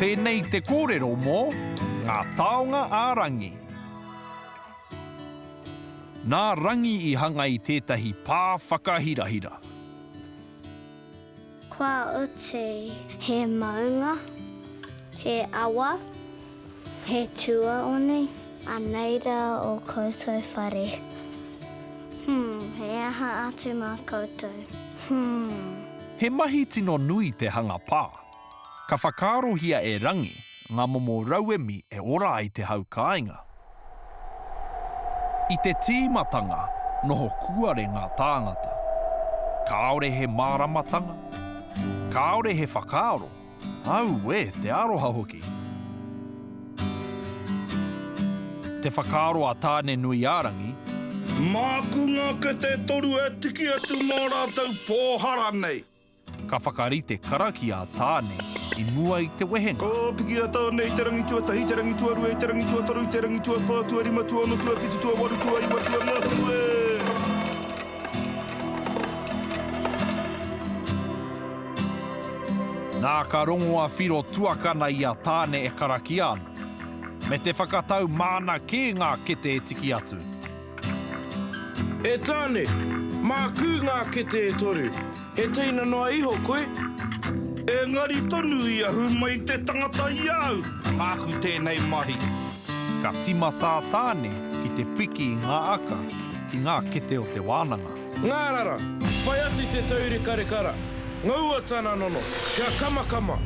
Tēnei te kōrero mō Ngā Taonga a Rangi. Nā Rangi i hanga i tētahi pā whakahirahira. Kua oti he maunga, he awa, he tuaone. Anei rā ō koutou whare. Hmm, he aha atu mā koutou? Hmm. He mahi tino nui te hanga pā. Ka whakaarohia e Rangi ngā momo rauemi e ora ai te hau kāinga. I te tīmatanga, noho kuare ngā tāngata. Kāore he māramatanga. Kāore he whakaaro. Auē, te aroha hoki! Te whakaaro a Tāne-nui-ā-rangi. Māku ngā kete e toru e tiki atu mō rātou pōhara nei. Ka whakarite karakia a Tāne i mua i te wehenga. Ka piki a Tāne i te rangi tuatahi, te rangi tuarua, i te rangi tuatoru, i te rangi tuawhā, tuarima, tuaono, tuawhitu, tuawaru, tuaiwa, tuangahuru e! Nā ka rongo a Whiro tuakana i a Tāne e karakia ana, me te whakatau māna kē ngā kete e tiki atu. E Tāne, māku ngā kete e toru, he teina noa iho koe. Engari tonu i ahu mai te tangata i a au, māku tēnei mahi. Ka tīmata a Tāne ki te piki i ngā aka ki ngā kete o te wānanga. Ngārara, whai atu te taurekareka ra, ngaua tana nono, kia kamakama.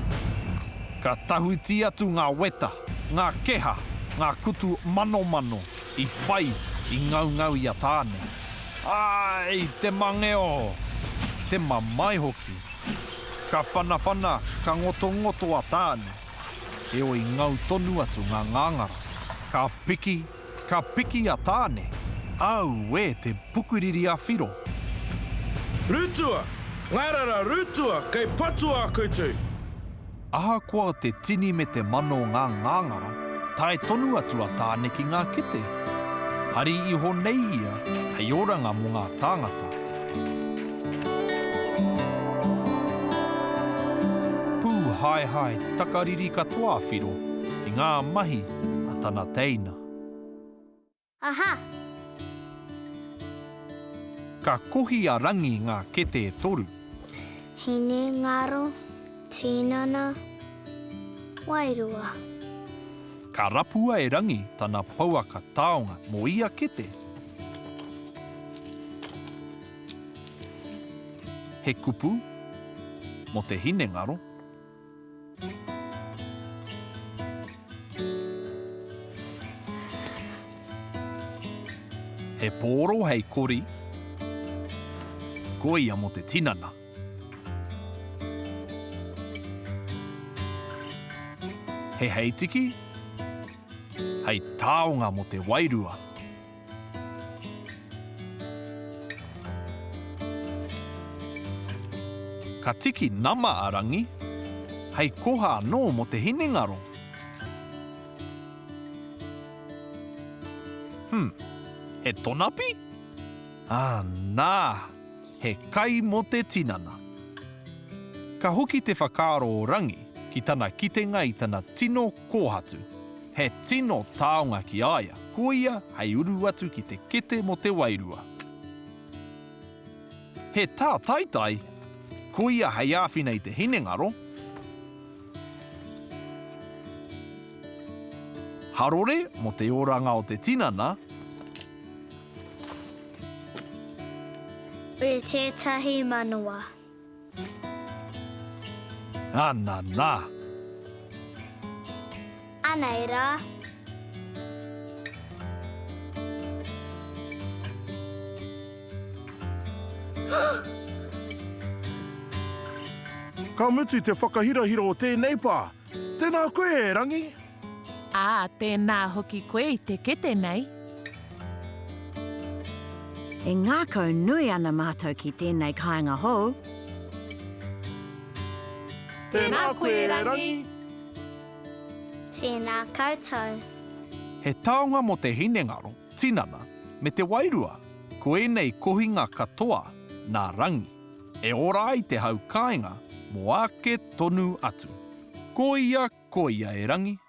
Ka tahuti atu ngā weta, ngā keha, ngā kutu manomano. I whai, i ngaungau i a Tāne. Ai, te mangeo! Te mamae hoki! Ka whanawhana, ka ngotongoto a Tāne. Heoi ngau tonu atu ngā ngāngara. Ka piki, ka piki a Tāne. Auē, te pukuriri a Whiro! Rutua! Ngārara, rutua, kei patua a koutou! Ahakoa te tini me te mano o ngā ngāngara, tae tonu atu a Tāne ki ngā kete. Hari iho nei ia hei oranga mō ngā tāngata. Pūhaehae takariri katoa a Whiro ki ngā mahi a tana teina. Aha! Ka kohi a Rangi ngā kete e toru. Hinengaro, tinana, wairua. Ka rapua e Rangi tana pouaka taonga mō ia kete. He kupu mō te hinengaro. He pōro hei kori, koia mō te tinana. He heitiki, hei taonga mō te wairua. Ka tiki nama a Rangi, hei koha anō mō te hinengaro. Hmm, he tonapi? Anā, he kai mō te tinana. Ka hoki te whakaaro o Rangi ki tana kitenga i tana tino kōhatu. He tino taonga ki a ia, koia hei uru atu ki te kete mō te wairua. He tātaitai, koia hei āwhina i te hinengaro. Harore mō te oranga o te tinana. Me tētahi manawa. Ana nā! Anei rā. Ka mutu te whakahirahira o tēnei pā. Tēnā koe e Rangi. Ā, tēnā hoki koe i te kete nei. E ngākau nui ana mātou ki tēnei kāinga hou. Tēnā koe e Rangi. Tēnā koutou. He taonga mō te hinengaro, tinana, me te wairua, ko ēnei kohinga katoa nā Rangi, e ora ai te hau kāinga mō ake tonu atu. Koia! Koia e Rangi.